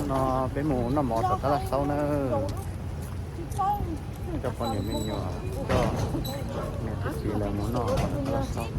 No peb mus noj mov tom Tab Laj Xaub na. Coj poj niam me nyuam, coj niam txiv lawv mus noj mov tom Tab Laj Xaub.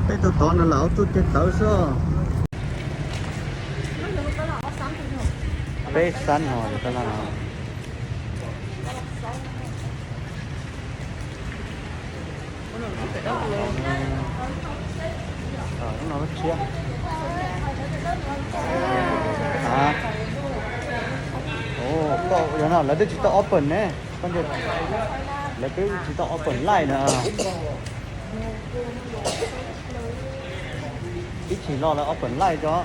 Peb tus tod no lawm ob tug ceg tawv xwb. Peb xab no Tab Laj no. Lub no lub tshiab. Koj yog no lawv twb tsis tau open ne. Koj ntsia, lawv twb tsis tau open live na. Ib chim los lawv open live tso.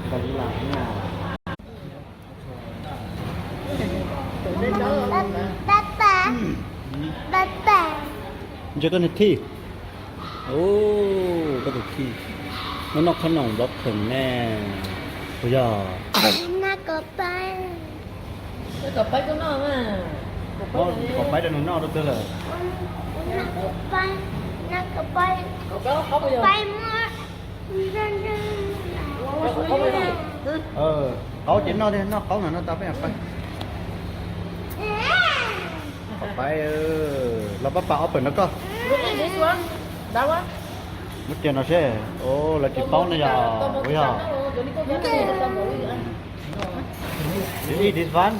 Nkag ib lam na. Koj niag thij. Koj tus thij. Noj noj qhob noom nplob kheem ne. Puas yog? Kom paib rau nws noj rau twg lawm? Qaub ces noj, noj qaub no noj tau peb paib. Kom paib, los pab pas ob pawm no koj. Muab cia no seb, lawv tsis paub ne yog, puas yog? You eat this one?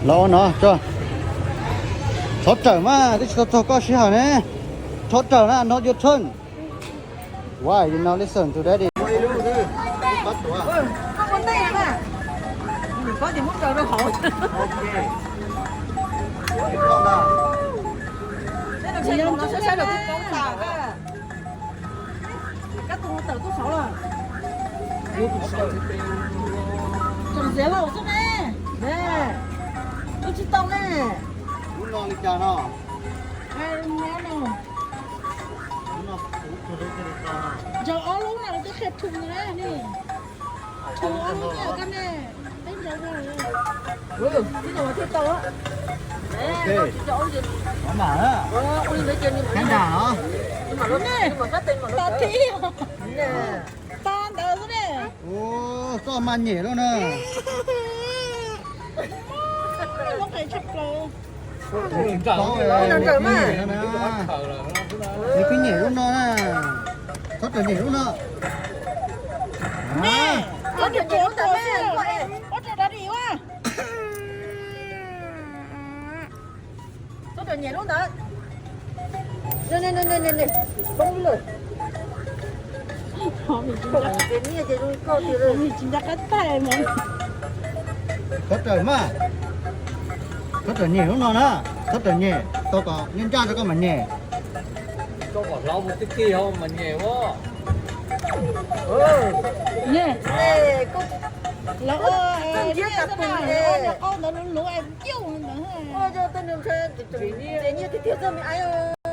Los ua no, txhob rawm mas, twb tsis tau txog koj sij hawm ne. Txhob rawm na, not your turn. Why you not listen to daddy? Koj ua ntej na. Koj ces muab kaw rau hauv. Kab tus tawm tuaj saud lawm. Tseem xiav laus xwb ne. Ua tsis tau ne. Lub no li cas no? Zaum ob lub no twb qhia thum na ne. Thum ob lub thiab koj ne. Tib zaug thiaj tau. Khab dam los? Tos thib. Tos ntawd xwb ne. Ua, koj mas nyem lub no. Nws twb nyem lub no na. Txhob rawm nyem lub no. Txhob rawm nyem lub ntawd. Txhob rawm nyem lub ntawd. Poob lawm. Ces niaj ces zoo koj tiag li. Txhob rawm mas. Txhob rawm nyem lub no na. Txhob rawm nyem, tau kom nyaj ntsaj rau koj mam nyem. Koj kom hlob mus tib kig mas nyem ua. Los ua, ua niag qau ntawd luv luv es cauj ntawd. Ces nyiaj tiag tiag txog me aib.